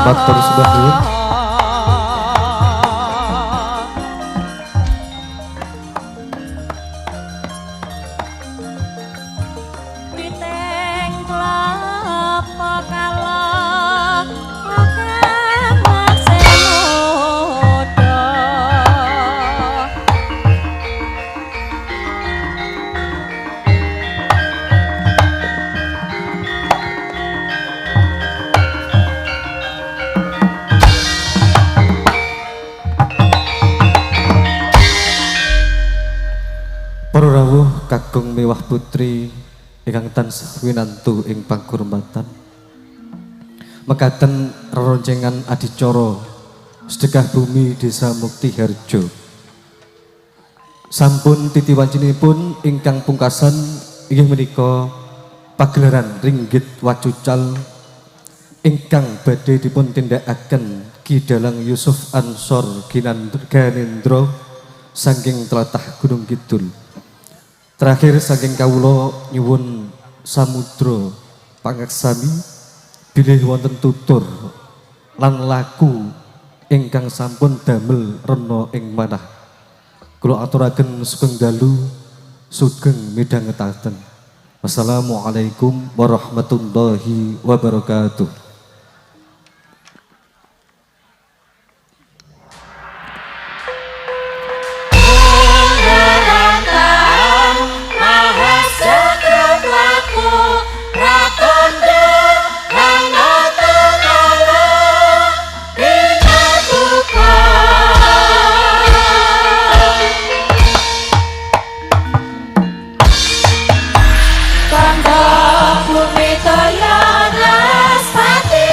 Matur sembah nuwun. Witing klapa kalak makase muda. Para rawuh kakung mewah putri ingkang tansah winantu ing pangkurmatan. Mekaten reroncengan adicara sedekah bumi Desa Muktiharjo. Sampun titi wancinipun ingkang pungkasan inggih menika pagelaran ringgit wacucal ingkang badhe dipun tindakaken Ki Dalang Yusuf Ansor Ganendra saking tlatah Gunung Kidul. Terakhir saking kawula nyuwun samudra pangaksami bilih wonten tutur lan laku ingkang sampun damel rena ing manah. Kula aturaken sugeng dalu, sugeng midhangetaken. Wassalamualaikum warahmatullahi wabarakatuh. Bumi toya naspati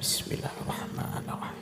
Bismillahirrahmanirrahim.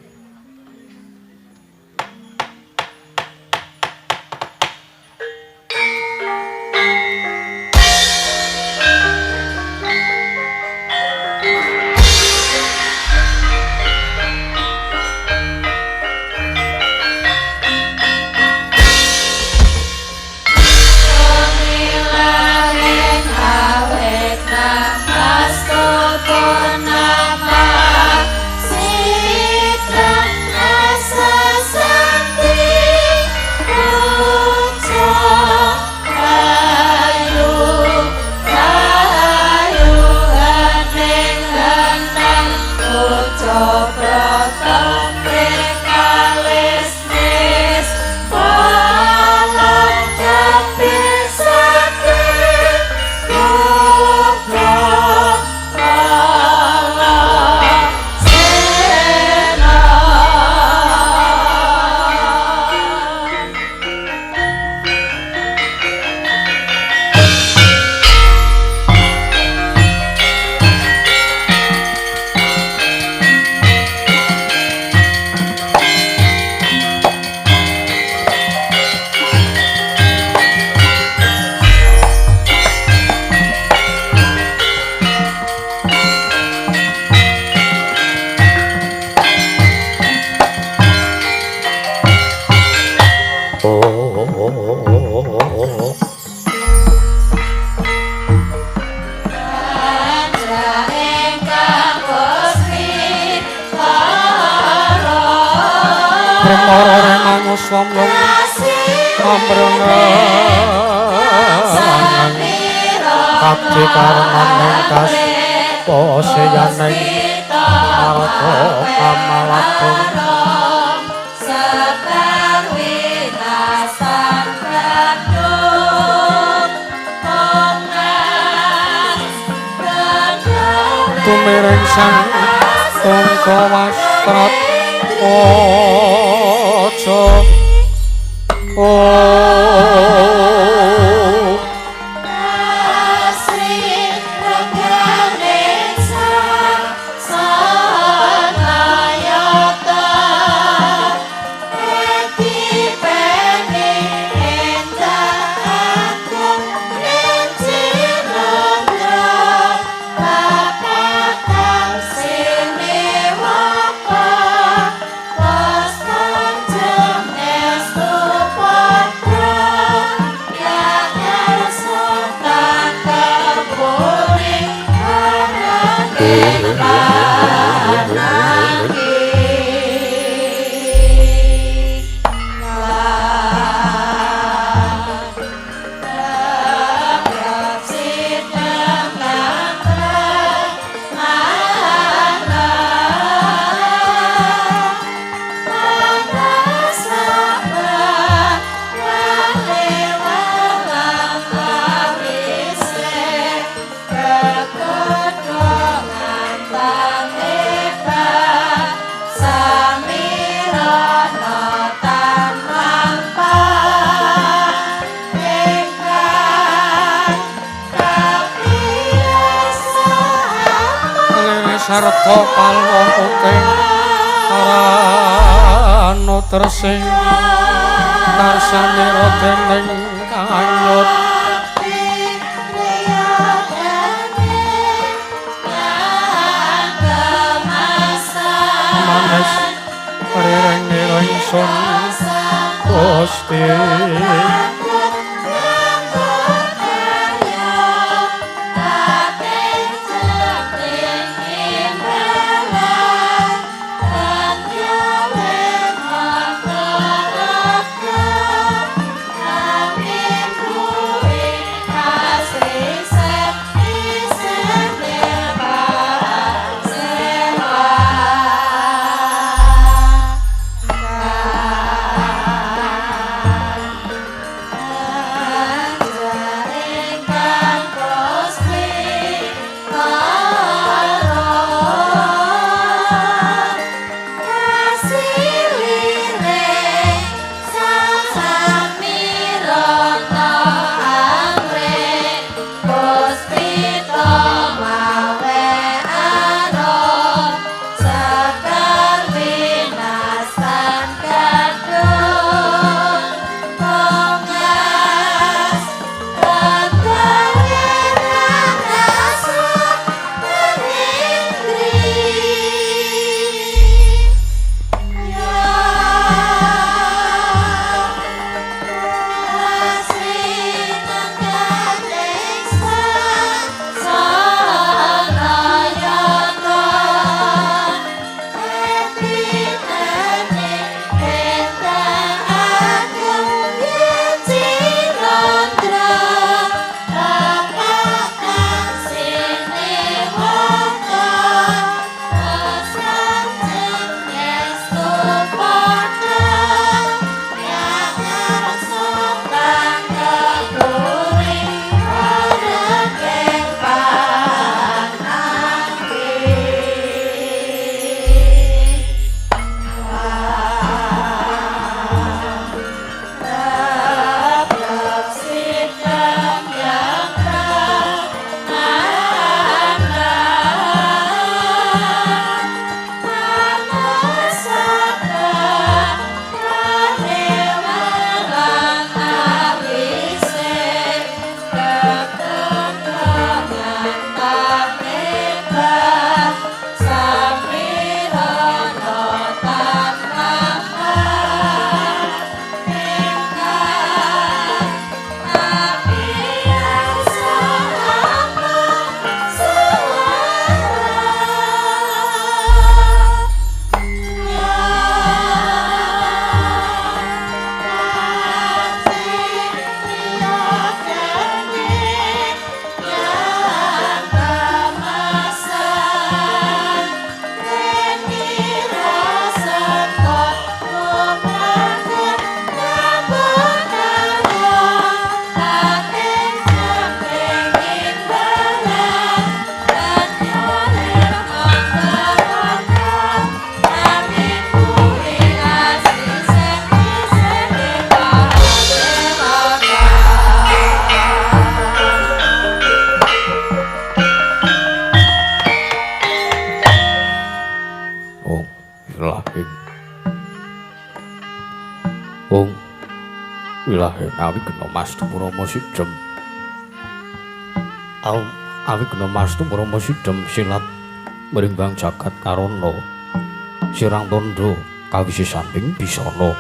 Tumiring sang tungka wastrat aja sarta palwa uting arano tresing tarsanira dening kanyut manes rireng ingsun Gusti. Ilahe awigna mastu Rama sidhem. Awigna mastu Rama sidhem silat mrimbang jagat karana. Sirang tandha kawisisaning bisana.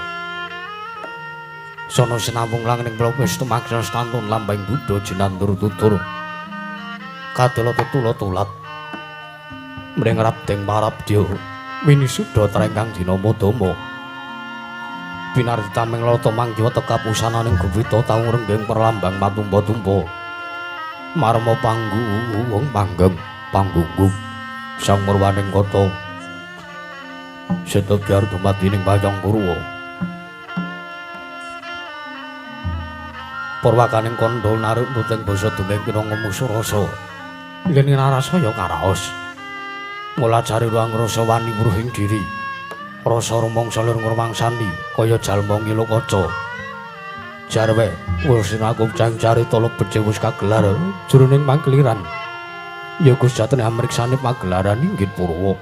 Sono sinambung langing plopis tumaksa stantun lambang buddha jinandur tutur. Kadala tetula tulat. Mring rabdeng marabdya winisuda trengkang dina madama. Pinarditaming lata manggiwa tekapusananing guwita taung renggeng perlambang matumpa-tumpa. Marma panggung panggeng panggunggung sang murwaning kota. Seta biar dumadi ning wayang Purwa. Purwakaning kandha naruk tuting basa dumeng kinanga musuh rasa. Yen narasaya karaos. Mulajari ruang rasa wani wuruhing diri. Rasa rumangsa lir ngrumangsani kaya jalma ngilu kaca. Jarwe wis sinaku carita lebet wis kagelar jroning pangkeliran. Ya Gusti jatene amriksane pagelaran inggih Purwa.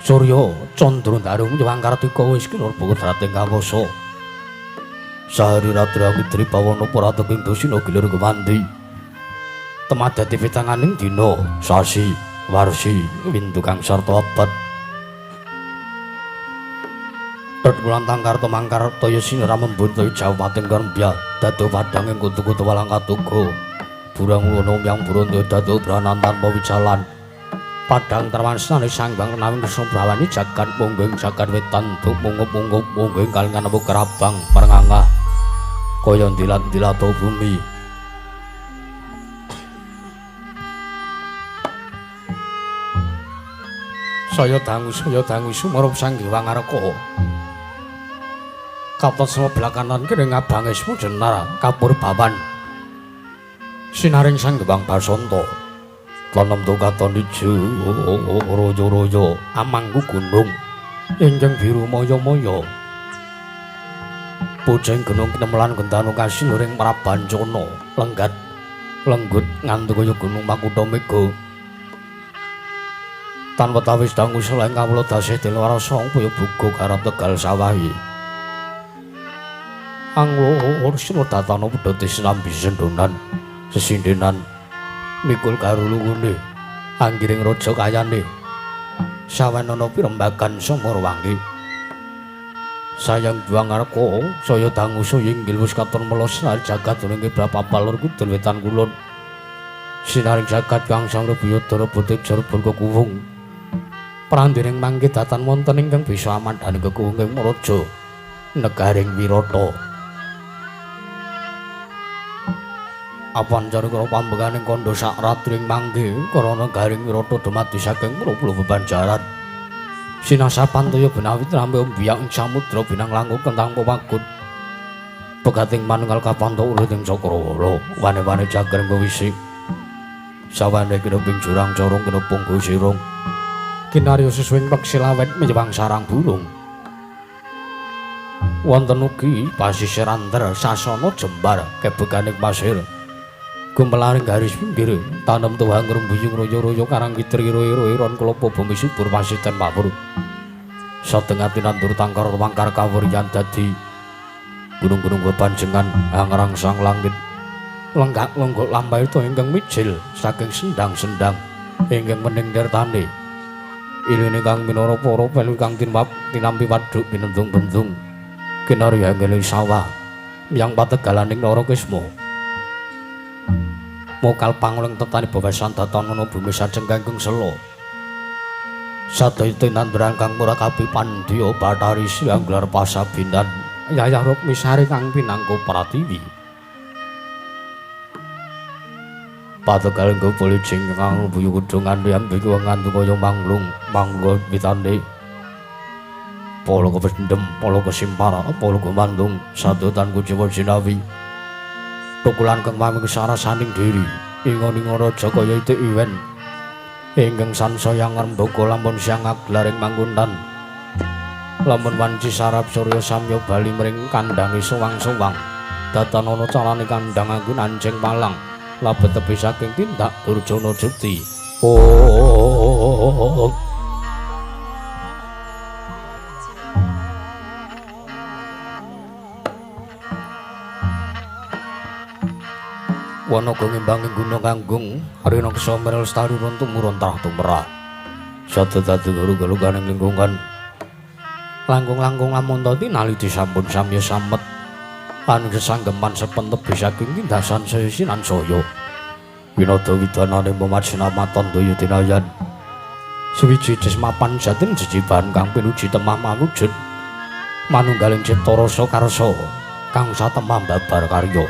Surya candra darung nyewang kartika wis kinurba kodrating kawasa. Sahari ratri angidri bawana prateking dosina gilir kemandi. Temadati pitanganing dina sasi warsi windu kang sarta abad. Tut kulantang karta mangkar toya sinara membun toya jawating kerembya dado padhang ing kutu-kutu walang katuga burang wono yang buron dado branan tanpa wijalan padhang terwansane sangbang nawing Kresna jagat mungging jagat wetan duk mungup-mungup mungging kalingan apa kerabang merengangah kaya ndilat-ndilato bumi. Saya dangu sumurup Sang Hyang Ngarka. Katon sebelah kanan kene ngabange jenar kapur bawan. Sinaring Sang Hyang Basanta. Tanem katon ijo royo-royo amangku gunung ingkang biru maya-maya. Pucing gunung kinemelan gentanu kasiluring Prabancana lenggat lenggut nganti kaya gunung Makutha Mega. Tan wetawis dangu selain kawula dasih dilwarasa kaya buga garap Tegal sawahi. Anglur sira datana pedhote sinambi sendonan sesindenan mikul karo luwune anggiring raja kayane sawanana pirembagan sumur wangi. Sayang Hyang Ngarka saya dangu saya inggil wis katon melos jagat ning kiblat lor kidul wetan kulon. Sinaring jagat kang sang Rebiyadara bote jarbon kekuwung. Prandiring mangke datan wonten ingkang bisa amandhani kekuwung ing raja negaring Wirata. Apan cara karo pambekaning kandha sak ratring mangke karana garing Wirata dumadi saking 20 bebanjaran. Sinasapan toya benawi rambe mbiyak ing samudra binang langkung kentang pewagut. Pegating manunggal kapanto urut ing cakrawala wane-wane jagar ngwisi. Sawane kinuping jurang corong kinupung sirung. Kinarya susuwing peksi lawet menyewang sarang burung. Wonten ugi pasisir anter sasana jembar kebeganing pasir. Gumelaring garis pinggir tanem tuwang ngrembuyung royo-royo karang kitri iro-iron klopo bumi subur pasiten mawur. Satengah tinandur tangkar wangkar kawuryan dadi gunung-gunung bepanjengan angrangsang langit. Lenggak lenggok lampahi to ingkang mijil saking sendang-sendang ingkang mening tirtane. Iline kang minara para pelu kang tinampi waduk binendung-bendung. Kinarya ngeling sawah yang pategalaning Narakisma. Mokal pangling tetani bawasan datan ana bumi sajeng kangkung sela. Sadaya tinanduran kang murah kapi pandya Bathari Siang gelar pasabinan Yayah Rukmisari kang pinangku pratiwi. Pategaling kepolicing kang buyu kudungan yang biku ngantu kaya manglung manggo mitane. Polo kependem, polo kesimpara, polo kemandung, sadotan kuciwa jinawi. Tukulan kang mami kesarasaning diri, ingon-ingon raja kaya itik iwen. Ingkang sansaya ngrembaka lamun siang aglaring mangkunan. Lamun wanci sarap surya samya bali mring kandange sowang-sowang. Datan ana carane kandhang anggun anjing palang. Labet tebi saking tindak Durjana Juti. Oh. Wanaga ngimbangi gunung kanggung rina kesa merel lestari run tumurun trah tumrah. Sada dadi guru-guru lingkungan. Langkung-langkung lamun tinali disampun samya samet. Lan sesanggeman sepentep saking tindasan saya sinan saya. Winada widanane memajinamatan daya dinayan. Suwiji jesmapan jatin jejiban kang pinuji temah mawujud. Manunggaling cipta rasa karsa kang satemah babar karya.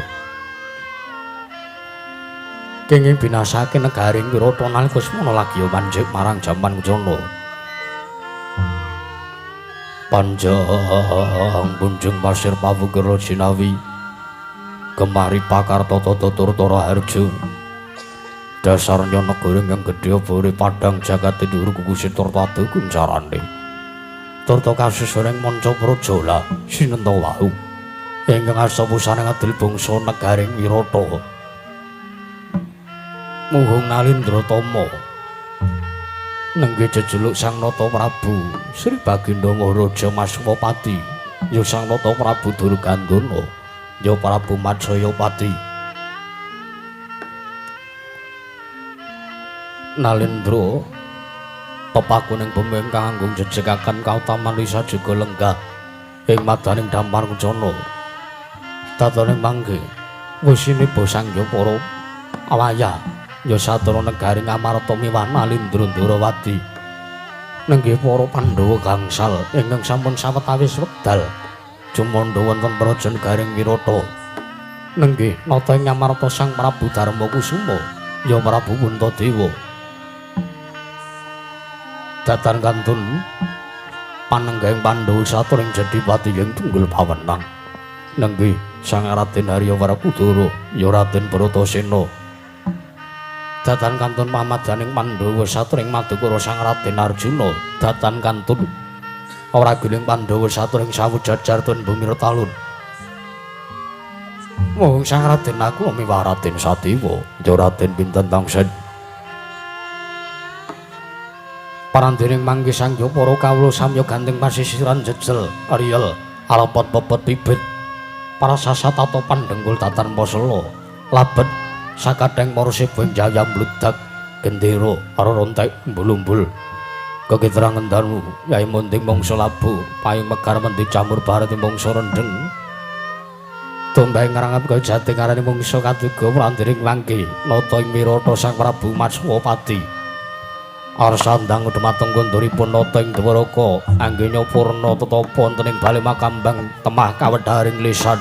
Kenging binasake negaring Wirata nalika semana lagi manjik marang jaman kucana. Panjang punjung pasir pawukir jinawi gemari pakar tata tutur tara harjo. Dasarnya negara ingkang gedhe obore padhang jagat dhuwur kukusi turta kuncarane. Turta kasusuning manca praja sinenta wau ingkang asta pusane ngadil bangsa negaring Wirata. Muhung Nalindra Tama nenggih jejuluk Sang Nata Prabu Sri Baginda Maharaja Maswapati ya Sang Nata Prabu Durgandana ya Prabu Matsayapati. Nalindra pepakuning bumi ingkang anggung jejekaken kautaman lisa juga lenggah ing madaning dampar kencana. Datoning mangke wisiniba sangya para awaya ya satara negaring Amarta miwah Nalindra Ndrawati nenggih para Pandhawa gangsal ingkang sampun sawetawis wekdal jumandha wonten praja negaring Wirata. Nenggih nata ing Amarta Sang Prabu Darma Kusuma ya Prabu Puntadewa. Datan kantun panenggahing Pandhawa saturing jadi pati ing tunggul pawenang. Nenggih Sang Raden Arya Werkudara ya Raden Bratasena. Datan kantun pamadaning Pandhawa saturing madukara Sang Raden Arjuna. Datan kantun ora giling Pandhawa saturing sawujajar tun bumi talun. Mung Sang Raden aku miwah Raden Sadewa ya Raden pinten tangsen. Parandiring mangke sangya para kawula samya gandeng pasisiran jejel riyel alepet pepet bibit para sasat tata pandhenggul datan pasela labet sakadheng para seba jaya mbludak gendera rontek mbulumbul kekitrangan danu yai munding mangsa labu paing mekar mendi jamur baret mangsa rendheng tumbahe ngrangap kaya jati ngarani mangsa kaduga prandiring mangke nata ing Wirata Sang Prabu Matswapati. Arsandang dhumateng konduripun nata ing Dwaraka anggenya purna tetapa wonten ing bale makambang temah kawedharing lisan.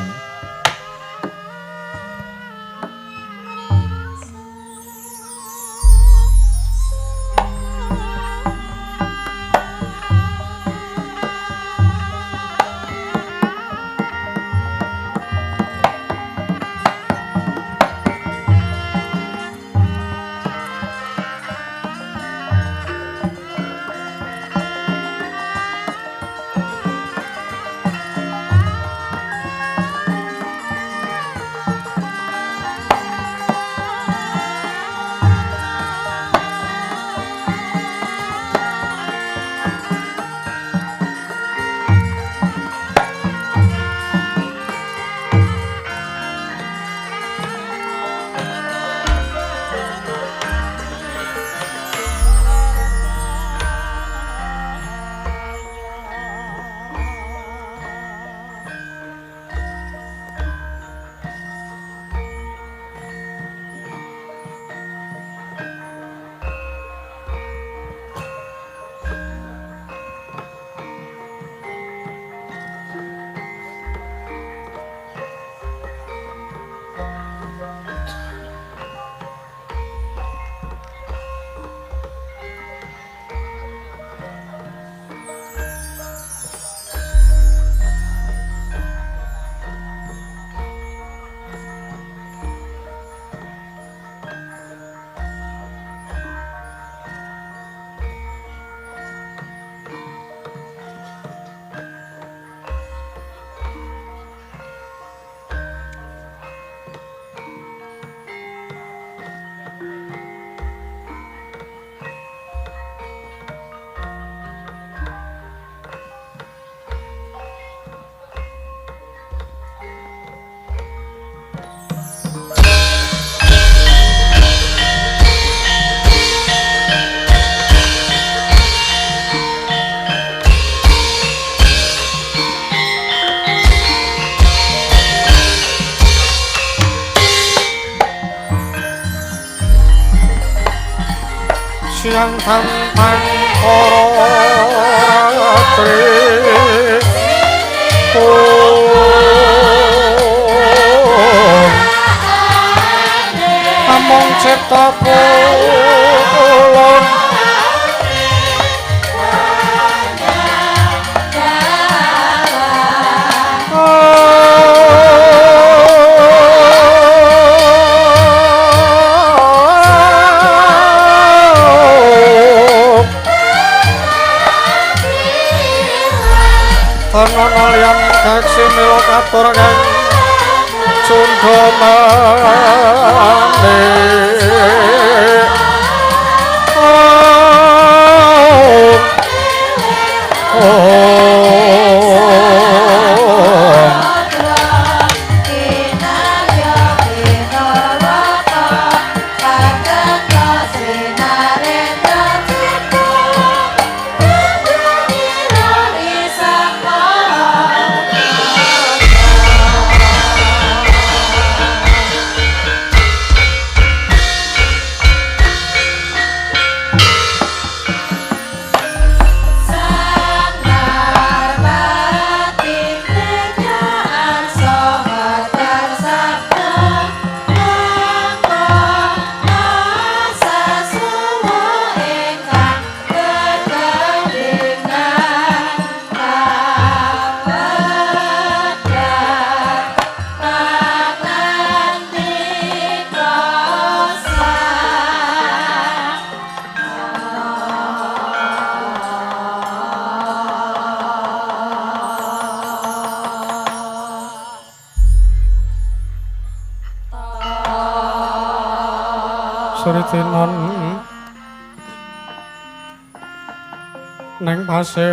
Siang tantang para ratri among cipta pulun Tanono liyan kaksi mila katur kang cundha manik. Sritinan neng pasewakan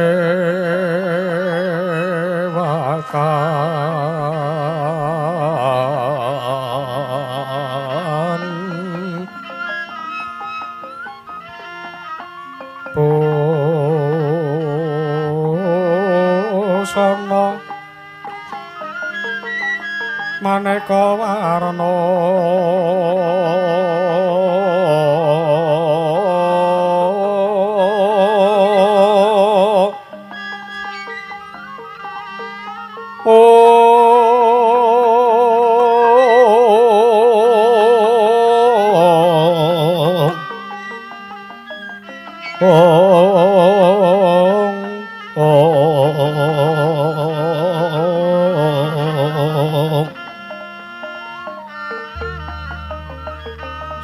busana maneka warna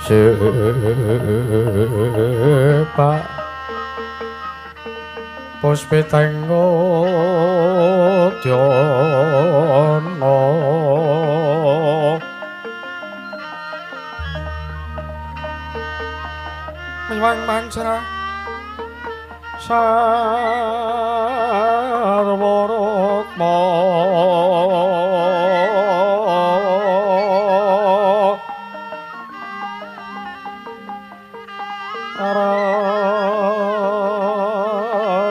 Sepak puspitenggo dhyana miwang manca sarwa rukma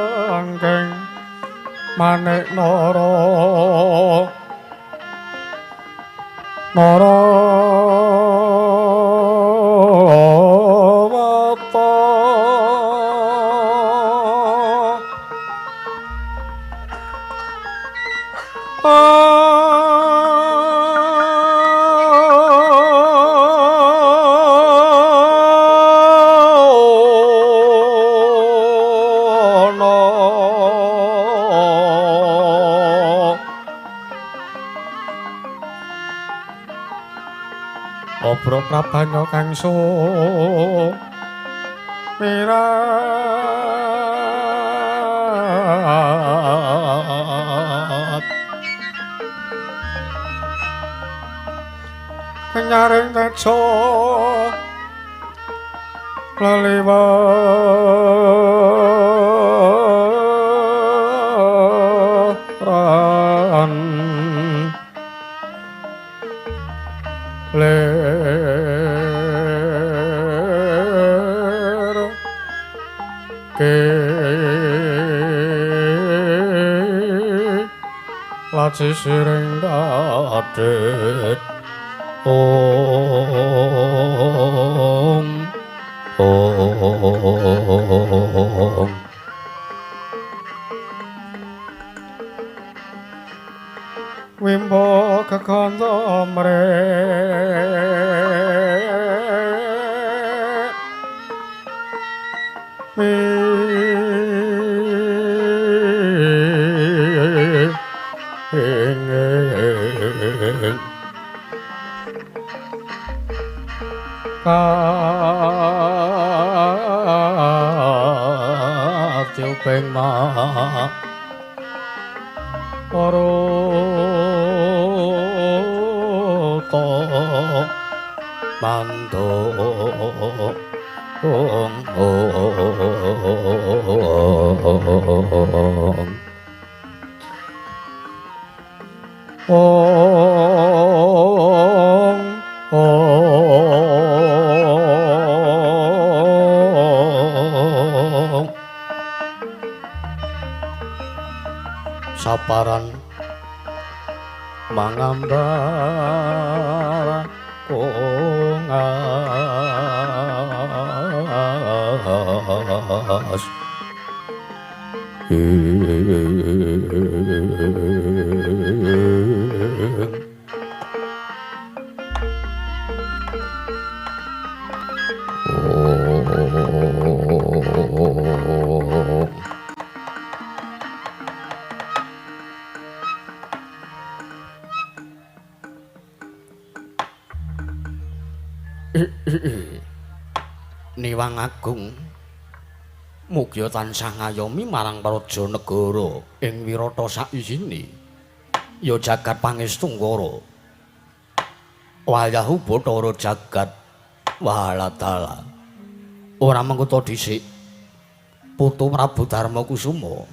arangkeng manik nara nara wata Obro prabanya kang sumirat nyaring tejo leliweran lir ke laci siring dadit om om. Wimbo kekanda mrek Katiuping ma Parata Manto Ong Ong Ong Saparan mangambar kongas Niwang Agung mugia tansah ngayomi marang praja negara ing Wirata saisine ya jagat pangestungkara wayahu bathara jagat walatala ora mengkota dhisik putu Prabu Darma Kusuma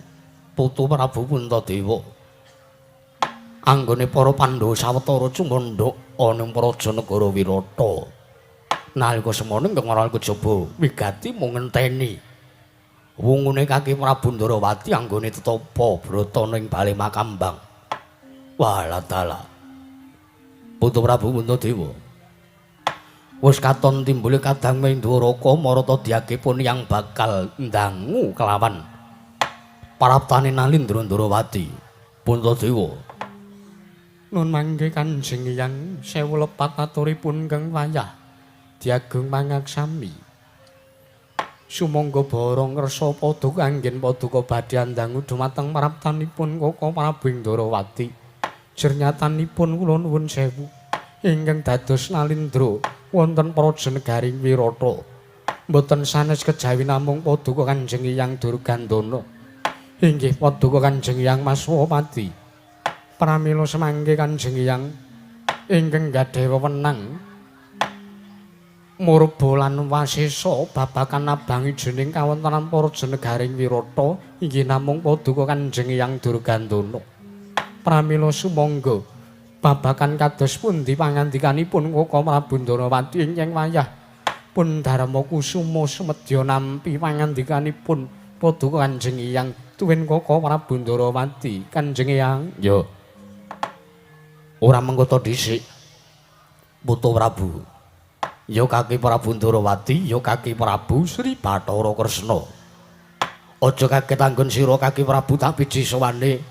putu Prabu Puntadewa anggone para Pandhawa sawetara cumandhak ana ing praja negara Wirata. Nalika semono ingkang ora kejaba wigati mung ngenteni wungune kaki Prabu Ndarawati anggone tetapa brata ning bale Makambang. Walatala putu Prabu Puntadewa wis katon timbule kadang Minduraka marata diagipun yang bakal ndangu kelawan paraptane Nalindra Ndarawati. Puntadewa nun mangke Kanjeng Hyang sewu lepat aturipun keng wayah diagung mangaksami. Sumangga borong kersa paduka anggen paduka badhe andangu dumateng praptanipun Kaka Prabu Ndarawati. Jernyatanipun kula nuwun sewu ingkang dados Nalindra wonten praja negari Wirata. Mboten sanes kejawi namung paduka Kanjeng Hyang Durgandana. Inggih paduka Kanjeng Hyang Maswapati. Pramila semangke Kanjeng Hyang ingkang gadhahi wewenang murba lan wasesa babagan abang ijening kawontenan praja negaring Wirata inggih namung paduka Kanjeng Hyang Durgandana. Pramila sumangga babagan kados pundi pangandikanipun Kaka Prabu Ndarawati ingkang wayah pun Darma Kusuma sumedya nampi pangandikanipun paduka Kanjeng Hyang tuwin Kaka Prabu Ndarawati. Kanjeng Hyang ya ora mengkota dhisik putu Prabu ya kaki Prabu Ndarawati ya kaki Prabu Sri Bathara Kresna. Aja kaget anggon sira kaki Prabu tak biji sowane.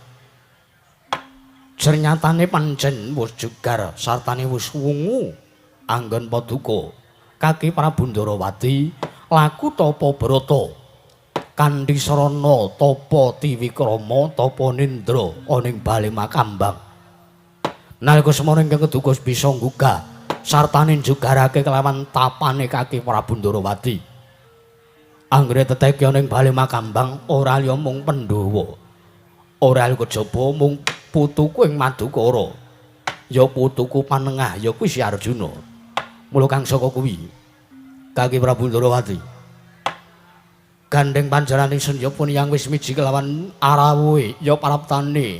Jernyatane pancen wis jugar sartane wis wungu anggon paduka kaki Prabu Ndarawati laku tapa brata kanthi sarana tapa tiwikrama tapa nindra ana ing bale Makambang. Nalika semono ingkang keduga bisa nggugah sartane njugarake kelawan tapane kaki Prabu Ndarawati. Anggere teteke ana ing bale Makambang ora liya mung Pandhawa. Ora liya kejaba mung putuku ing Madukara. Ya putuku panengah ya kuwi Si Arjuna. Mula kang saka kuwi kaki Prabu Ndarawati gandeng panjaraning senja pun yang wis miji kelawan arawuhe ya praptane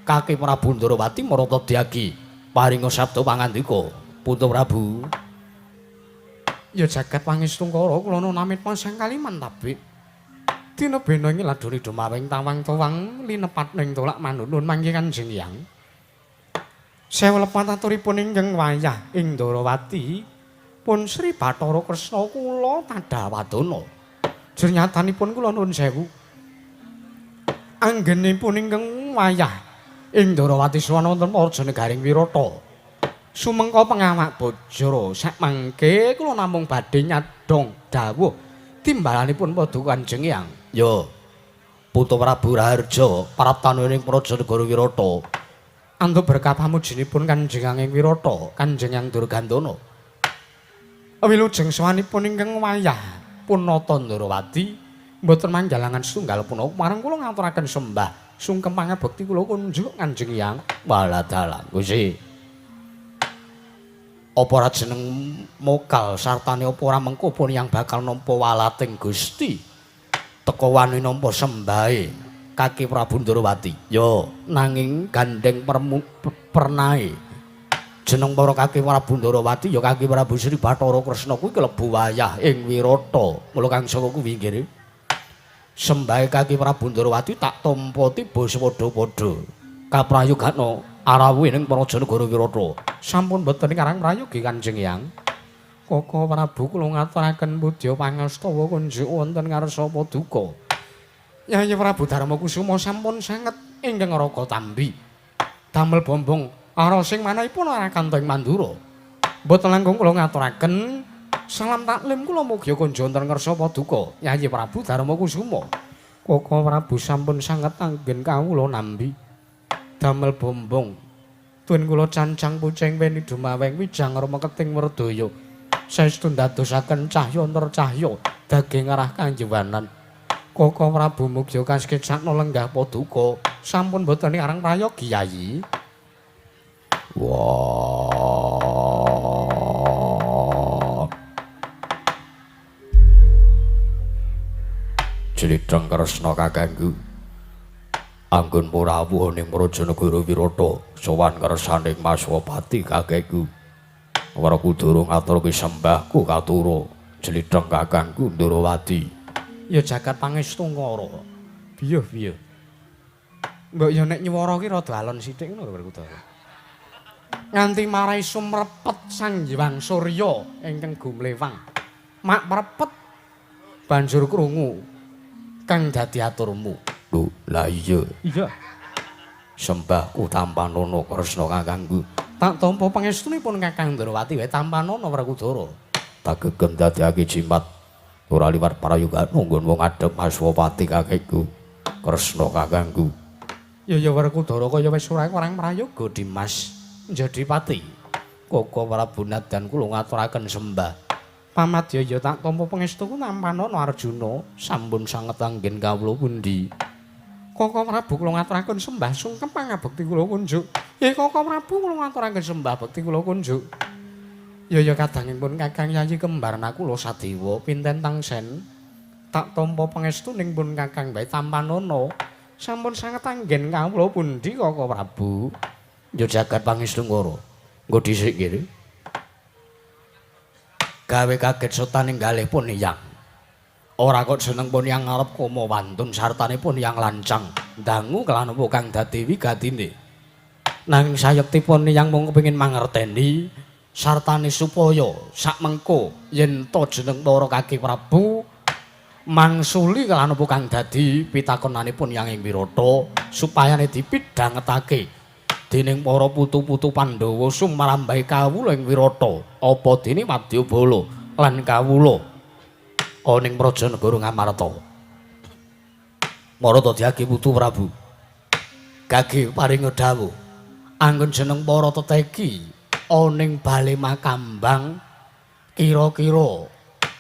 kaki Prabu Ndarawati marata diagi paringa sabda pangandika. Putu Prabu ya jagat pangestungkara kula namit pasang kaliman tabik dina bena ing ladoni dumawing tawang towang linepat ning tolak manunun mangke Kanjeng Hyang. Sewu lepat aturipun ingkang wayah ing Ndarawati Pun Sri Bathara Kresna kula tadawadana. Jernyatanipun kula nuwun sewu. Anggenipun ingkang wayah ing Ndarawati sowan wonten Praja Negaring Wirata. Sumengka pengawak bajra sakmangke kula namung badhe nyadhong dawuh timbalanipun Paduka Kanjeng Hyang. Ya. Putu Prabu Raharja praptane ing Praja Negara Wirata. Antuk berkah pamujinipun Kanjeng Hyang ing Wirata, Kanjeng Hyang Durgandana. Wilujeng sowanipun ingkang wayah Punata Ndarawati mboten manggalangan setunggal punapa marang kula ngaturaken sembah sungkem pangabekti kula kunjuk Kanjeng Hyang. Walah dalah Gusti. Apa ora jeneng mokal sartane apa ora mengko pun yang bakal nampa walating Gusti. Teka wani nampa sembahe Kaki Prabu Ndarawati. Ya, nanging gandeng pernae jeneng para Kaki Prabu Ndarawati ya Kaki Prabu Sri Bathara Kresna kuwi kelebu wayah ing Wirata. Mula kang saka kuwi nggih. Sembahe Kaki Prabu Ndarawati tak tampa tiba sepadha-padha. Kaprayogana arawuh ing Praja Negara Wirata. Sampun boten karang prayogi Kanjeng Hyang. Koko Prabu kula ngaturaken pudya pangastawa kunjuk wonten ngarsa paduka. Yayi Prabu Darma Kusuma sampun sanget ingkang raga tambi. Damel bombong ara sing manahipun ora kanto ing Mandura. Mboten langkung kula ngaturaken salam taklim kula mugi kunjuk wonten ngarsa paduka Yayi Prabu Darma Kusuma. Koko Prabu sampun sanget anggen kawula nambi. Damel bombong tun kula cancang pucing weni dumaweng wijang rama keting werdaya. Saestu ndadosaken cahya nercahya daging arah kanjewanan. Koko Prabu mugi kasekecakna lenggah paduka. Sampun boten arang prayogi Yayi. Wah. Jlidheng Kresna kakangku. Anggon rawuh ning Praja Negara Wirata sowan kersaning Maswapati kakekku. Werkudara ngaturke sembahku katura jlidheng kakangku Ndarawati. Ya jagat pangestu ngara. Biyuh biyuh. Mbok ya nek nyuwara ki rada alon sithik ngono lho Werkudara. Nganti marai sumrepet Sang Hyang Surya ingkang gumlewang. Mak mrepet banjur krungu kang dadi aturmu. Lho, lah iya. Iya. Sembahku tampanana Kresna kakangku. Tak tampa pangestunipun Kakang Ndarawati wae tampanana Werkudara. Tak gegem dadekake jimat ora liwat prayogana nggon wong adhep Aswapati kakekku. Kresna kakangku. Ya ya Werkudara kaya wis ora orang prayoga Dimas njadi pati. Koko Prabu Nadan kula ngaturaken sembah. Pamadya ya tak tampa pangestuku tampanana Arjuna. Sampun sanget anggen kawula pundi. Koko Prabu kula ngaturaken sembah sungkem pangabekti kula kunjuk. Ya Koko Prabu kula ngaturaken sembah bekti kula kunjuk. Ya ya kadangipun Kakang Yayi kembar Nakula Sadewa pinten tangsen tak tampa pangestuning pun Kakang bae tampanana. Sampun sanget anggen kawula pundi Koko Prabu. Ya jagat pangestu ngara. Nggo dhisik kene. Gawe kaget setaning galih pun yang. Ora kok jeneng pun yang ngarep koma wantun sartane pun yang lancang dangu kelan apa kang dadi wigatine. Nanging sayektipun yang mung kepengin mangerteni sartane supaya sakmengko yen to jeneng para Kaki Prabu mangsuli kelan apa kang dadi pitakonanipun yang ing Wirata supayane dipidhangetake dening para putu-putu Pandhawa sumrambahe kawula ing Wirata apa dene wadyabala lan kawula ana ing Praja Negara Ngamarta. Marata diagi putu Prabu. Gage paringa dawuh anggon jeneng para teteki ana ing bale Makambang kira-kira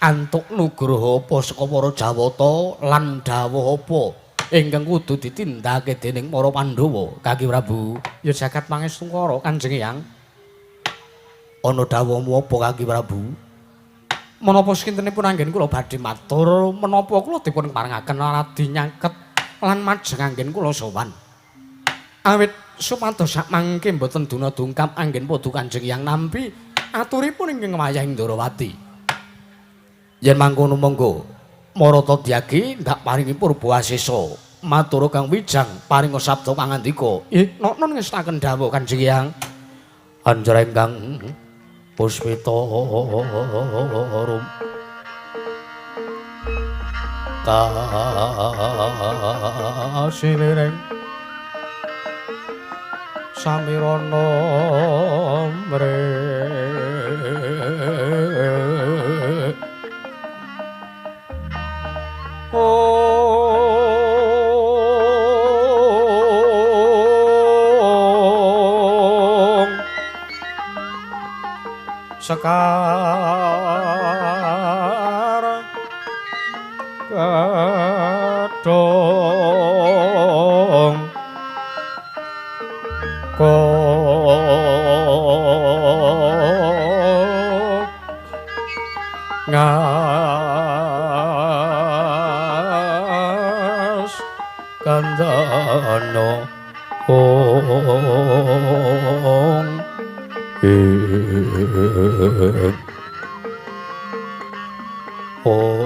antuk nugraha apa saka para Jawata lan dawuh apa ingkang kudu ditindakake dening para Pandhawa Kaki Prabu. Ya jagat pangestu ngara Kanjeng Hyang. Ana dawuhmu apa Kaki Prabu? Menapa sakintenipun anggen kula badhe matur menapa kula dipun parengaken radi nyaket lan majeng anggen kula sowan. Awit supados sakmangke mboten duna dungkap anggen padha Kanjeng Hyang nampi aturipun ingkang wayah ing Ndarawati. Yen mangkono monggo Marata Dyagi ndak paringi purba asesa matur Kang Wijang paringa sabda pangandika. Nggih, noknon ngestaken dawuh Kanjeng Hyang. Anjara ingkang Puspita rum kasiliring samirana mre ong sekar kadhong ko ngas kandhana ong ong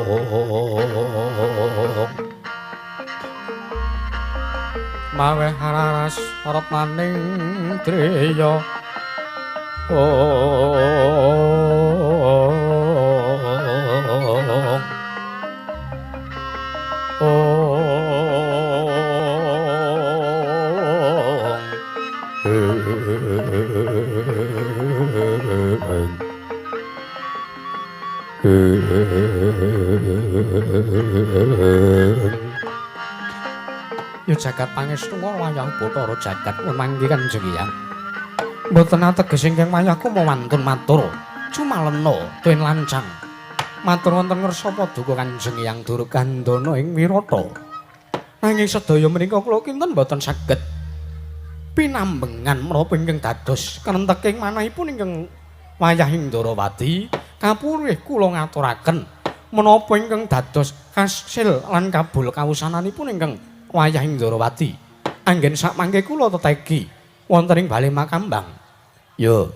maweh raras retnaning driya ong ong Ya jagat pangestu wayah Bathara jagat manggi Kanjeng Hyang. Mboten ateges ingkang wayahku mawantun matur. Cumalena den lancang. Matur wonten ngersa paduka Kanjeng Hyang Durgandana ing Wirata. Nanging sedaya menika kula kinten mboten saged pinambengan menapa ingkang dados krenteking manahipun ingkang wayah Indrawati kapurih kula ngaturaken menapa ingkang dados kasil lan kabul kawusananipun ingkang wayah Indrawati. Anggen sakmangke kula tetegi wonten ing bale Makambang. Ya,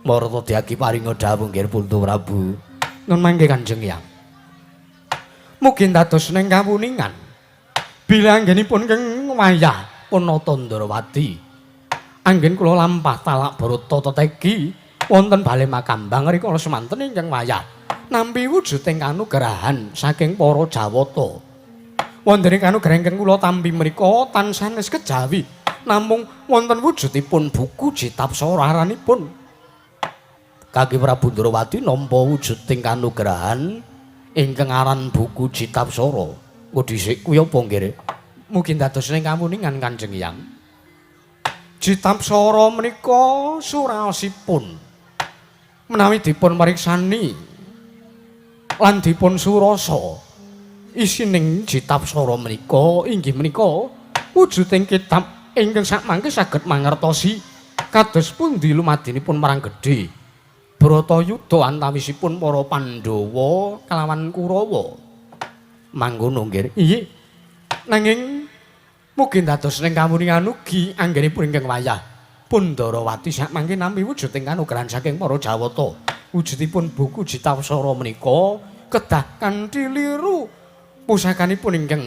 marta diagi paringa dawuh nggih Putu Prabu. Nun mangke Kanjeng Hyang. Mugi dados ning kawuningan bilih anggenipun ingkang wayah Punata Ndrawati. Anggen kula lampah talak brata tetegi wonten bale Makambang rikala semanten ingkang wayah nampi wujuding kanugrahan saking para Jawata. Wonten ing kanugrahan ingkang kula tampi mriku tansah sanes kejawi namung wonten wujudipun buku Jitapsara aranipun. Kaki Prabu Ndrawati nampa wujuding kanugrahan ingkang aran buku Jitapsara. Engko dhisik kuwi apa nggih? Mugi dados ning kawuningan Kanjeng Hyang. Jitapsara menika suraosipun menawi dipun meriksani lan dipun surasa isining Jitapsara menika inggih menika wujuding kitab ingkang sakmangke saged mangertosi kados pundi lumadinipun perang gedhe Bratayuda antawisipun para Pandhawa kalawan Kurawa. Mangkono nggih. Iya. Nanging mugi dados ning kawuningan ugi anggenipun ingkang wayah Pundarawati sakmangke nampi wujuding kanugrahan saking para Jawata. Wujudipun buku Jitapsara menika kedah kanthi liru pusakanipun ingkang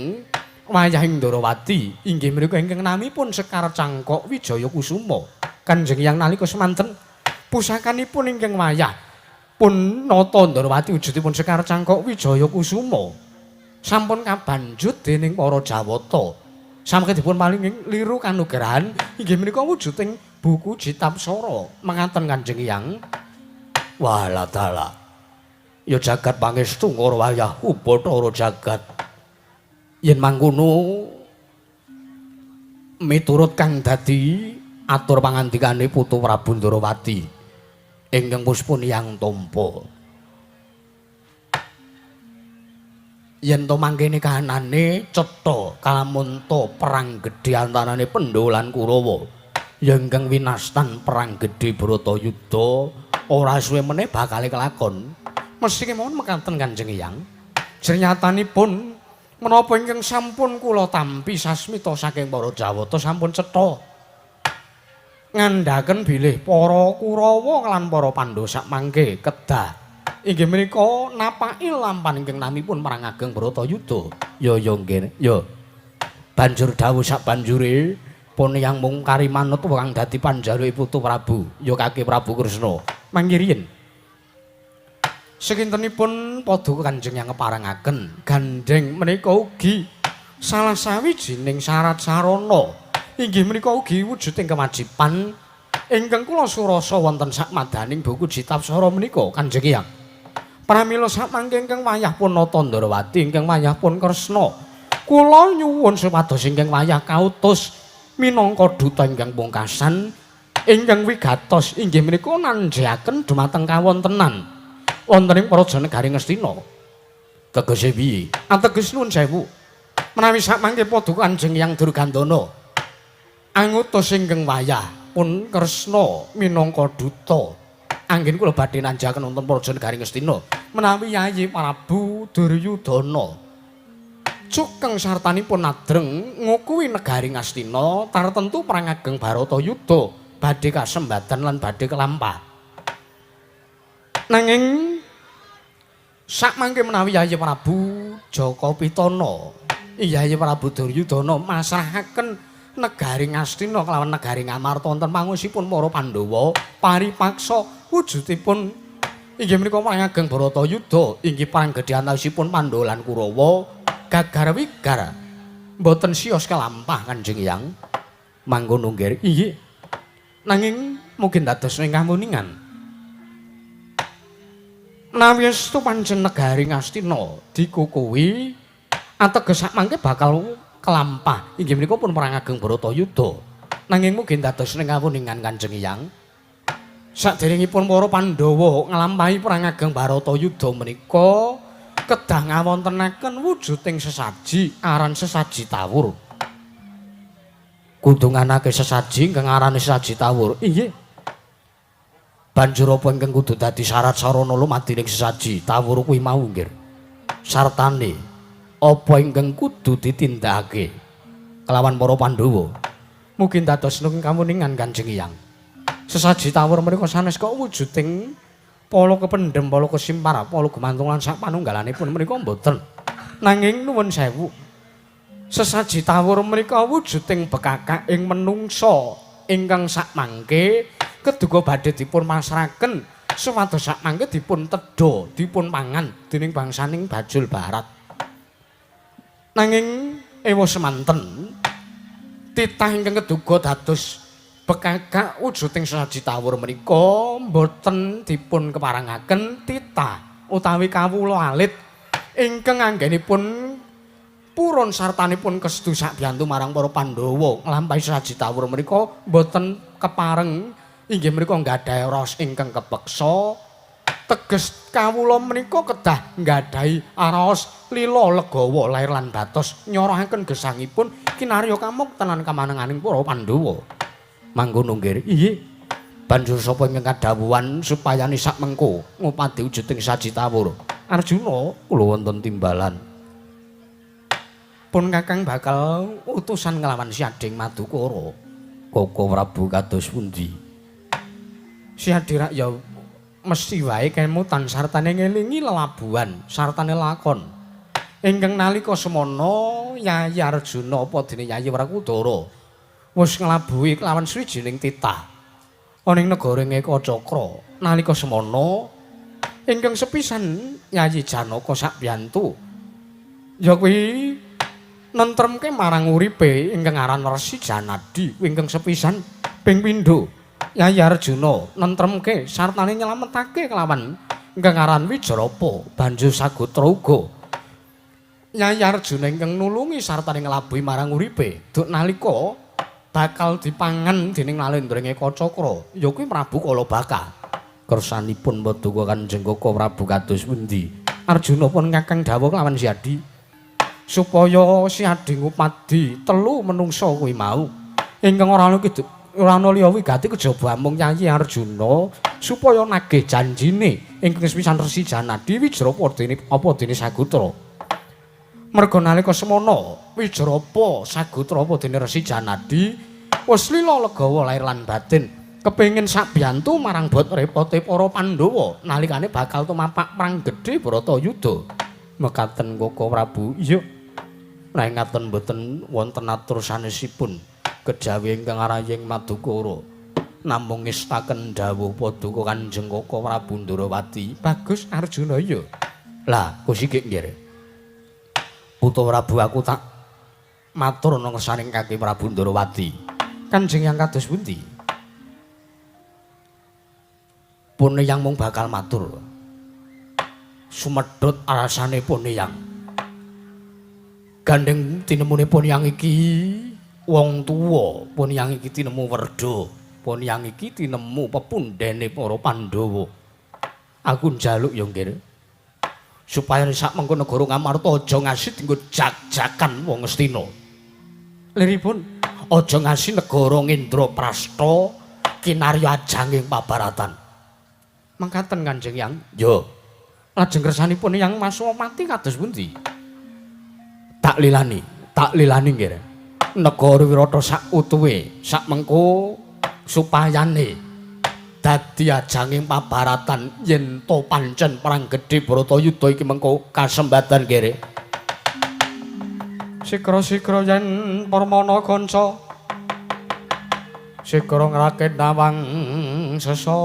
wayah Indrawati inggih menika ingkang namipun Sekar Cangkok Wijaya Kusuma. Kanjeng Hyang nalika semanten pusakanipun ingkang wayah Punata Ndrawati wujudipun Sekar Cangkok Wijaya Kusuma sampun kabanjut dening para Jawata. Samangke dipun paringi liru kanugrahan inggih menika wujuding buku Jitapsara. Mengaten Kanjeng Hyang. Walah dalah. Ya jagat pangestu ngara wayah Bathara jagat. Yen mangkono miturut kang dadi atur pangandikane Putu Prabu Ndrawati ingkang puspun Hyang tampa. Yen to mangkene kahanane cetha kalamunta perang gedhe antarane Pandhawa lan Kurawa. Ya ingkang winastan perang gedhe Bratayuda ora suwe meneh bakale kelakon. Mesti kemawon mekaten Kanjeng Hyang. Jernyatanipun menapa ingkang sampun kula tampi sasmita saking para Jawata sampun cetha ngandhaken bilih para Kurawa lan para Pandhawa sakmangke kedah inggih menika napaki lampahan ingkang namipun perang ageng Bratayuda. Ya ya nggih. Ya. Banjur dawuh sabanjure pun yang mung kari manut kang dadi panjaluke Putu Prabu, ya Kaki Prabu Kresna. Mangke riyin. Sekintenipun Paduka Kanjeng Hyang ngeparengaken gandheng menika ugi salah sawijining syarat sarana inggih menika ugi wujuding kewajiban ingkang kula surasa wonten sakmadaning buku Jitapsara menika Kanjeng Hyang. Pramila samangke ingkang wayah pun nata Ndarawati ingkang wayah pun Kresna, kula nyuwun supados ingkang wayah kautus minangka duta ingkang pungkasan ingkang wigatos inggih menika nanjaken dumateng kawontenan wonten ing Praja Negari Ngastina. Tegese piye? Ateges nuwun sewu. Menawi samangke Paduka Kanjeng Hyang Durgandana angutus ingkang wayah pun Kresna minangka duta, anggen kula badhe nanjaken wonten Praja Negari Ngastina menawi Yayi Prabu Duryudana cukeng sartanipun nadreng ngukuhi negari Ngastina tartentu perang ageng Baratayuda badhe kasembadan lan badhe kelampah. Nanging sakmangke menawi Yayi Prabu Jaka Pitana, Yayi Prabu Duryudana masrahaken negari Ngastina kelawan negari Ngamarta wonten pangusipun para Pandhawa paripaksa wujudipun inggih menika perang ageng Baratayuda inggih perang gedhe antawisipun Pandhawa lan Kurawa gagar wigar mboten sios kelampah Kanjeng Hyang. Mangkono nggih. Inggih. Nanging mungkin dados ing kamuningan menawi estu pancen negari Ngastina dikukuhi ateges sakmangke bakal kelampah inggih menika pun perang ageng Baratayuda. Nanging mungkin dados ing kamuningan Kanjeng Hyang, saderengipun para Pandhawa nglampahi perang ageng Baratayuda menika kedah ngawontenaken wujuding sesaji aran sesaji tawur. Kudu nganake sesaji ingkang arane sesaji tawur. Inggih. Banjur apa ingkang kudu dadi syarat sarana lumadining sesaji tawur kuwi mau nggih? Sartane apa ingkang kudu ditindakake kelawan para Pandhawa? Mugi dados nung kamuningan Kanjeng Hyang. Sesaji tawur menika sanes kok wujuding pala kependhem, pala kesimpar, pala gumantung lan sak panunggalanipun menika mboten. Nanging nuwun sewu. Sesaji tawur menika wujuding bekakak ing menungsa ingkang sakmangke keduga badhe dipun masraken supados sakmangke dipun tedha, dipun pangan dening bangsaning Bajul Barat. Nanging ewa semanten titah ingkang keduga dados bekakak wujuding sesaji tawur menika mboten dipun keparengaken titah utawi kawula alit ingkang anggenipun purun sartanipun kestu sakbiyantu marang para Pandhawa nglampahi sesaji tawur menika mboten kepareng inggih menika nggadahi raos ingkang kepeksa. Teges kawula menika kedah nggadahi raos lila legawa lair lan batos nyorohaken gesangipun kinarya kamukten lan kamanenganing para Pandhawa. Mangkono nggih. Inggih. Banjur sapa ingkang kadhawuhan supayane sak mengko ngupadi wujuding saji tawur? Arjuna, kula wonten timbalan. Pun Kakang bakal utusan nglawan Si Ading Madukara. Koko Prabu kados pundi? Si Adi rak ya mesti wae kemutan sartane ngelingi lelabuhan, sartane lakon. Ingkang nalika semana Yayi Arjuna apa dene Yayi Wrakudara wis nglabuhi kelawan swijining titah ana ing negara Ekacakra. Nalika semana ingkang sepisan Yayi Janaka sakbiyantu ya kuwi nentremke marang uripe ingkang aran Resi Janadi ingkang sepisan ping pindho Yayi Arjuna nentremke sartane nyelametake kelawan ingkang aran Wijarapa banjur sagotra uga Yayi Arjuna ingkang nulungi sartane nglabuhi marang uripe duk nalika bakal dipangan dening Nalendra ing Ekacakra ya kuwi Prabu Kalabaka. Kersanipun Paduka Kanjeng Koko Prabu kados pundi? Arjuna pun kakang dawuh kelawan Si Adi supaya Si Adi ngupadi telu menungsa kuwi mau ingkang ora ana ora ana liya wigati kejaba amung Yayi Arjuna supaya nagih janjine ingkang sepisan Resi Janadi Wijrapa dene apa dene Sagutra. Merga nalika semana Wijrapa Sagutra apa dene Resi Janadi wis lila legawa lair lan batin kepengin sakbiyantu marang bot repote para Pandhawa nalikane bakal tumapak perang gedhe Bharatayuda. Mekaten Koko Prabu. Iya. Nek ngaten mboten wonten atur sanesipun kejawi ingkang araying Madukara. Namung ngestaken dawuh paduka Kanjeng Koko Prabu Ndrawati. Bagus Arjuna ya. Lah, Kusiki nggih. Putra Prabu aku tak matur nang ngersaning Kaki Prabu Ndrawati. Kanjeng yang kados pundi? Pun yang mung bakal matur. Sumedhut alasane pun yang. Gandeng tinemune pun yang iki wong tuwa, pun yang iki tinemu werda, pun yang iki tinemu pepundhene para Pandhawa. Aku njaluk ya nggih. Supaya sak mengko negara Ngamarta aja ngasi dienggo jak-jakan wong Ngastina. Liripun aja ngasi negara Ngendraprasta kinarya ajanging pabaratan. Mangkaten Kanjeng Yang. Ya. Lajeng kersanipun Yang Maswamati kados pundi? Tak lilani nggih. Negara Wirata sak utuhe, sak mengko supayane dadi ajanging pabaratan yen to pancen perang gedhe Bharatayuda iki mengko kasembatan nggih. Sikra-sikra yen permana kanca sikra ngrakit nawang sesangga.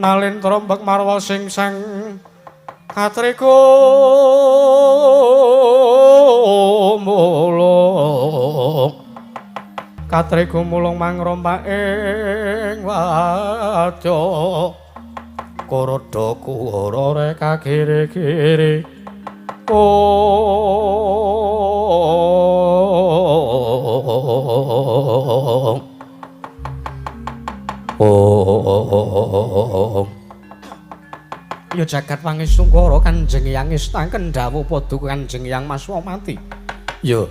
Nalin trombak marwa sing sang katriku mulung katriku mulung mangrompak ing wadya korodha kuwara reka kiri-kiri. Oh. Ya jagat pangestungkara Kanjeng Hyang ngestaken dawuh paduka Kanjeng Hyang Maswamati. Ya.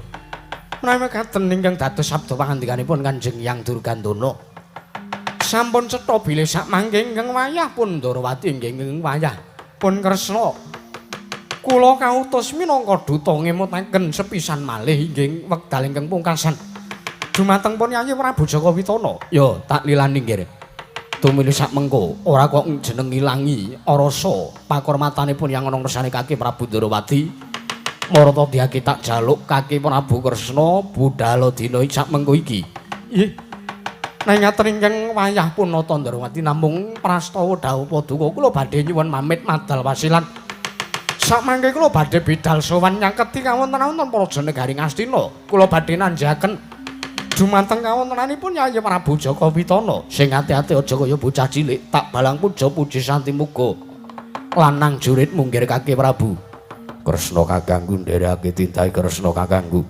Menawi mekaten ingkang dados sabda pangandikanipun Kanjeng Hyang Durgandana. Sampun cetha bilih sak mangke ingkang wayah pun Ndrawati inggih ingkang wayah pun Kresna. Kula kautus minangka duta ngemutaken sepisan malih inggih wekdal ingkang pungkasan. Dumateng pun Yayi Prabu Jaka Witana. Ya, tak lilani nggih. Tumili sak mengko ora kok jeneng ngilangi rasa pakurmatanipun yang ana ngersane Kaki Prabu Ndrawati. Marata diyaki tak jaluk Kaki Prabu Kresna budhal dina sak mengko iki. Nggih. Nek ngaten ingkang wayah punata Ndrawati namung prastawa dawuh paduka kula badhe nyuwun pamit madal wasilan. Sak mangke kula badhe bidal sowan nyaketi kawontenan praja negari Ngastina. Kula badhe nanjaken dumateng kawontenanipun Yayi Prabu Jaka Witana. Sing ati-ati aja kaya bocah cilik, tak balang puja puji santi muga lanang jurit munggir Kaki Prabu. Kresna kakangku ndereke tintai Kresna kakangku.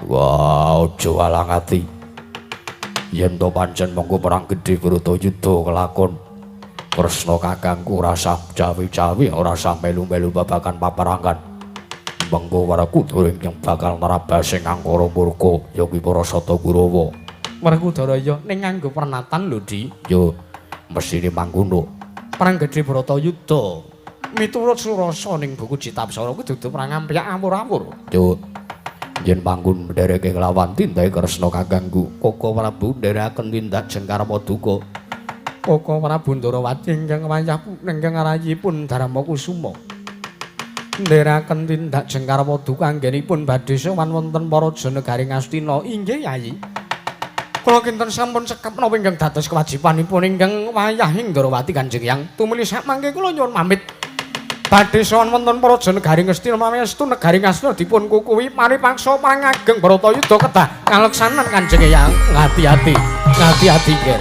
Wah, aja alang ati. Yen to pancen mengko perang gedhe Bharatayuda kelakon. Kresna kakangku ora sah cawi-cawi, ora sah melu-melu babagan paperangan. Mengko Werkudara ingkang bakal nerabas ing angkara murka ya kuwi para Sata Kurawa. Werkudara ya ning nganggo pernatan lho, Di. Ya mesthine mangkono. Perang gedhe Bharatayuda miturut surasa ning buku Citapsara kuwi dudu perang ampyak awur-awur. Yo yen panggon ndereke kelawan tindake Kresna kakangku. Koko Prabu nderekaken tindak jengkar paduka. Koko Prabu Ndrawati ingkang wayah ingkang rayipun Darma Kusuma. Nderekaken tindak jengkar paduka anggenipun badhe sowan wonten paraja negari Ngastina. Inggih Yayi. Kula kinten sampun cekap napa ingkang dados kewajibanipun ingkang wayah ing Ndrawati Kanjeng Hyang. Tumuli sak mangke kula nyuwun pamit. Badhe sowan wonten paraja negari Ngastina mamestu negari Ngastina dipun kukuwi paripaksa pangageng Bharatayuda kedah kaleksanan Kanjeng Hyang. Ngati-ati, ngati-ati nggih.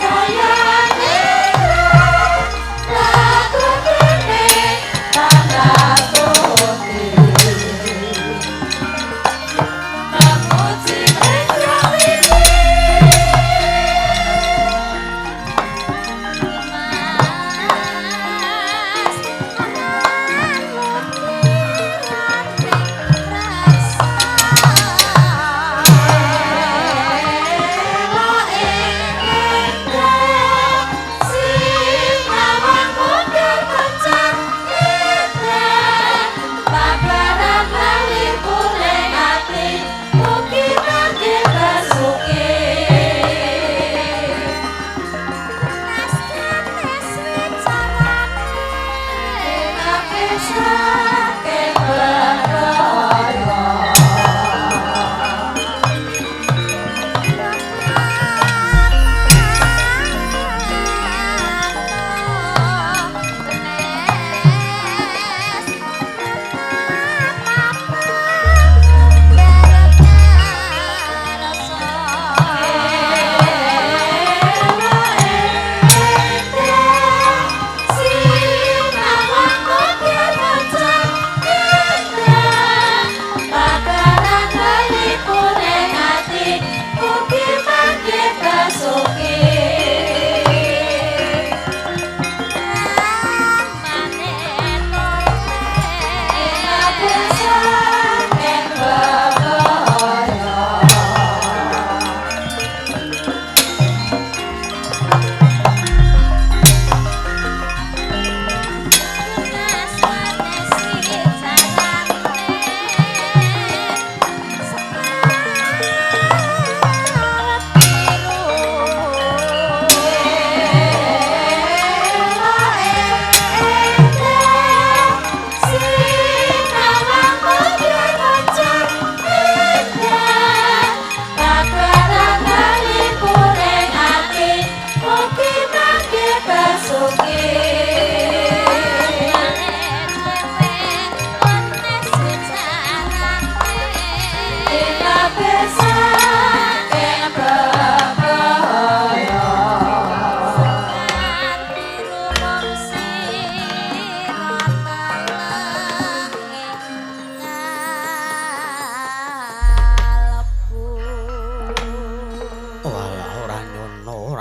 Saya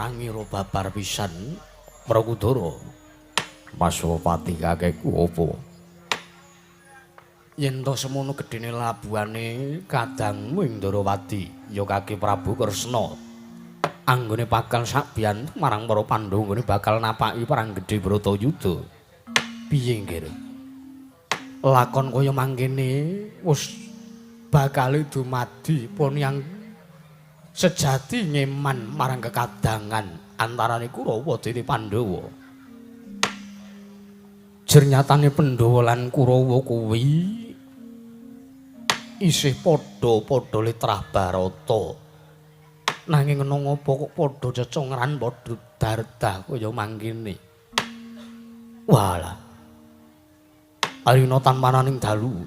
ora ngira babar pisan Werkudara. Maswapati kakekku apa? Yen to semono gedene labuhane kadangmu ing Ndarawati ya Kaki Prabu Kresna. Anggone bakal sakbiyan marang para Pandhawa nggone bakal napaki perang gedhe Bratayuda. Piye nggih? Lakon kaya mangkene wis bakal dumadi pun yang sejati ngeman marang kekadangan antarane Kurawa dene Pandhawa. Jernyatane Pandhawa lan Kurawa kuwi isih padha-padha litrah Barata. Nanging ana ngapa kok padha cecongran padha dardah kaya mangkene. Walah. Arina tanpananing dalu.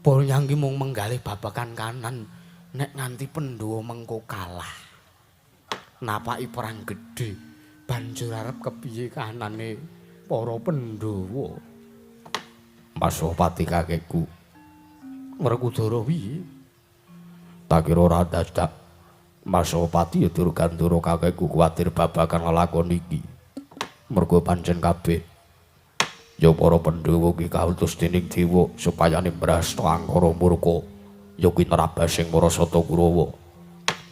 Ponyangki mung menggalih babagan kanan nek nganti Pandhawa mengko kalah. Napaki perang gedhe banjur arep kepiye kahanane para Pandhawa. Maswapati kakekku. Werkudara piye? Tak kira ora dadak. Maswapati ya Durgandara kakekku kuwatir babagan lelakon iki. Mergo pancen kabeh ya para Pandhawa ki kautus dening dewa supaya nembrasta angkara murka ya kuwi nerabasing para Sata Kurawa.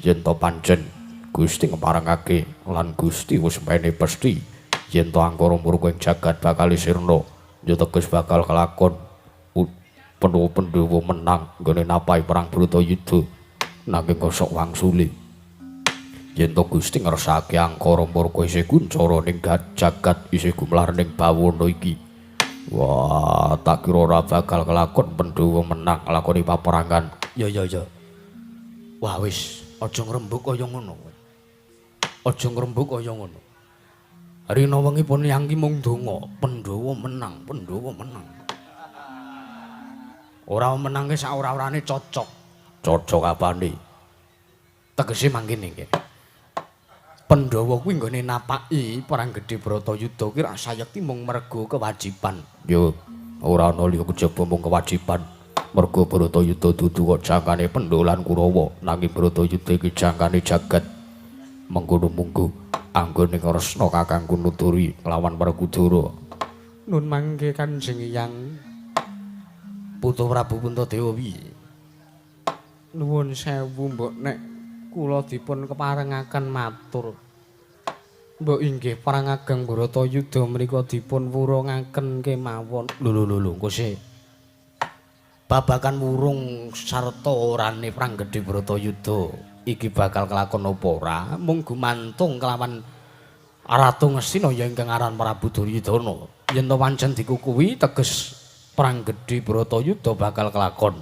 Yen to pancen Gusti ngeparengake lan Gusti wis mene pesthi yen to angkara murka ing jagat bakal sirna ya teges bakal kelakon Pandhawa menang nggone napahi perang Bratayuda nanging kosok wangsuli. Yen to Gusti ngersake angkara murka isih kuncara ning jagat isih gumelar ning bawana iki. Wah, tak kira ora bakal kelakon Pandhawa menang nglakoni paperangan. Ya ya ya. Wah wis, aja ngrembug kaya ngono. Aja ngrembug kaya ngono. Rina wengi pun yangki mung donga, Pandhawa menang, Pandhawa menang. Ora menangke sak ora-orane cocok. Cocok apane? Tegese mangkene nggih. Pandhawa kuwi nggone napaki perang gedhe Bratayuda ki rak sayekti mung mergo kewajiban. Yo, ora ana liya kejaba mung kewajiban. Mergo Bratayuda dudu kok jangkane Pandhawa lan Kurawa, nanging Bratayuda iki jangkane jagat. Mengkono munggo anggone Kresna kakangku nuturi lawan Werkudara. Nun mangke Kanjeng Hyang Putu Prabu Puntadewa piye? Nuwun sewu mbok nek kula dipun keparengaken matur. Mbok inggih perang ageng Bratayuda menika dipun wurungaken kemawon. Lho lho lho engko sik. Babagan wurung sarta orane perang gedhe Bratayuda iki bakal kelakon apa ora mung gumantung kelawan Ratu Ngastina ya ingkang aran Prabu Duryudana. Yen to pancen dikukuhi teges perang gedhe Bratayuda bakal kelakon.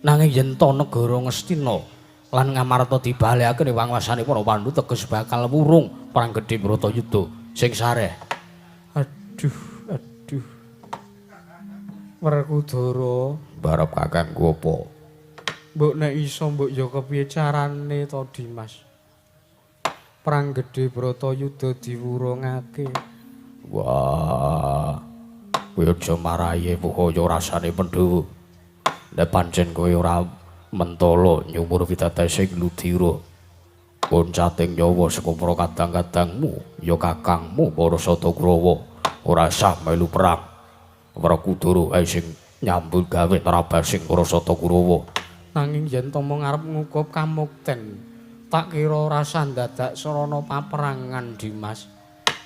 Nanging yen to negara Ngastina lan Ngamarta dibalekake ning panguwasane para Pandhu teges bakal wurung perang gedhe Bratayuda sing sareh. Aduh, aduh. Werkudara, barep kakangku apa? Mbok nek iso mbok ya kepiye carane to Dimas? Perang gedhe Bratayuda diwurungake. Wah. Kowe aja marahi pohaya rasane Pandhawa. Nek pancen kowe ora mentala nyumur pitatesing ludira. Oncating nyawa saka para kadang-kadangmu, ya kakangmu para Sata Kurawa ora sah melu perang. Werkudara ae sing nyambut gawe nerabasing para Sata Kurawa. Nanging yen to mung arep ngukup kamukten, tak kira ora ndadak sarana paperangan Dimas.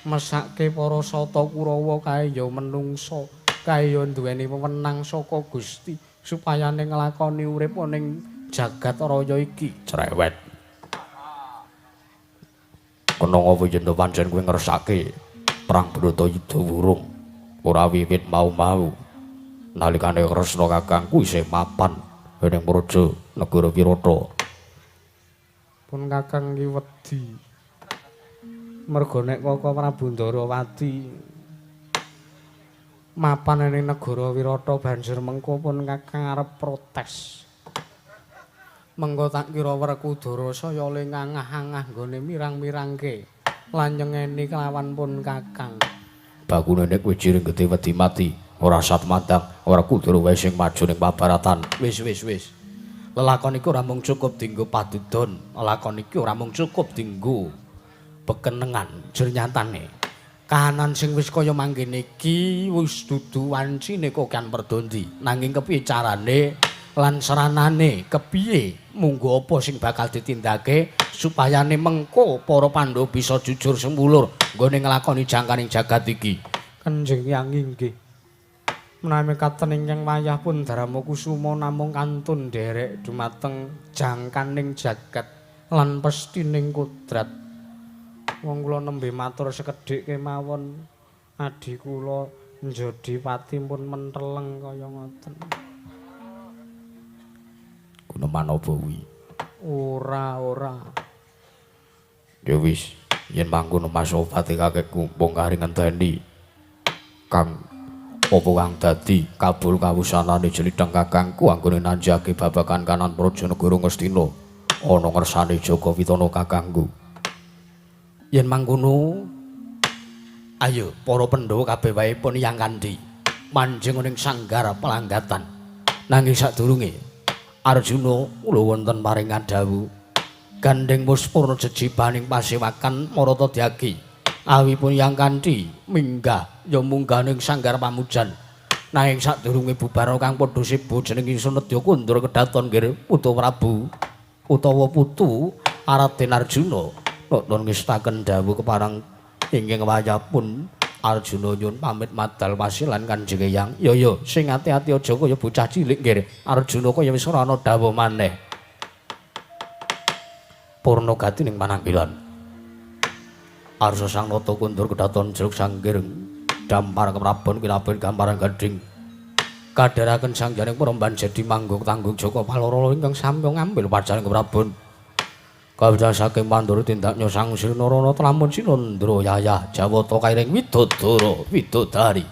Mesake para Sata Kurawa kae ya menungsa, kae ya duweni wewenang saka Gusti supayane nglakoni urip ning jagat raya iki. Cerewet. Kena apa yen pancen kowe ngersake perang Bratayuda wurung ora wiwit mau-mau. Nalikane Kresna kakangku isih mapan ning praja negara Wirata. Pun kakang ki wedi. Mergo nek Kaka Prabu Ndarawati mapan ning negara Wirata banjur mengko pun kakang arep protes. Mengko tak kira Werkudara saya le ngangah-angah nggone mirang-mirangke lan nyengeni kelawan pun kakang. Bakune nek kowe jiring gedhe wedi mati, ora sat mandang, Werkudara wae sing maju ning pabaratan. Wis wis wis. Lelakon iki ora mung cukup dienggo padudon, lelakon iki ora mung cukup dienggo bekenengan jernyatane. Kahanan sing wis kaya mangkene iki wis dudu wancine kokan perdondi. Nanging kepiye carane lan seranane, kepiye munggo apa sing bakal ditindake supayane mengko para Pandhawa bisa jujur semulur nggone nglakoni jangkaning jagat iki. Kanjeng Hyang inggih. Menawi katen ingkang wayah pun Darma Kusuma namung kantun nderek dumateng jangkaning jagat lan pestining kodrat. Wong kula nembe matur sekedhik kemawon adhi kula Njodipati pun menteleng kaya ngoten. Guneman apa kuwi? Ora, ora. Ya wis, yen mangkono Masopati kakekku mung kari ngenteni Kang apa kang dadi kabul kawusanane jeliteng kakangku anggone nanjake babagan kanan praja negara Ngastina ana ngersane Jaka Witana kakangku. Yen mangkono ayo para Pandhawa kabeh wae pun yang kandhi manjing ning sanggar pelanggatan. Nanging sadurunge Arjuna kula wonten paringan dawuh gandeng muspurna jejibaning pasewakan Marata Dyaki. Awipun yang kanthi minggah ya munggah ning sanggar pamujan. Nanging sadurunge bubar kang padha seba jeneng ingsun nedya kundur kedaton nggih Putu Prabu utawa putu Raden Arjuna. Nuwun ngestaken dawuh kepareng ingkang wayahpun Arjuna nyuwun pamit madal wasilan Kanjeng Eyang. Ya ya sing ati-ati aja kaya bocah cilik nggih. Arjuna kaya wis ora ana dawuh maneh. Purna gati ning pananggilan. Arsa sang nata kundur kedaton jeruk sanggir dampar keprabon kilabon gamparan gading kadharaken sangjaning peremban jadi manggung tanggung Jaka Paloro ingkang samya ngambil pacaring keprabon kawita saking Pandara tindaknya sang Sri Narana tlamun Sinandra yayah Jawata kairing widodara widodari.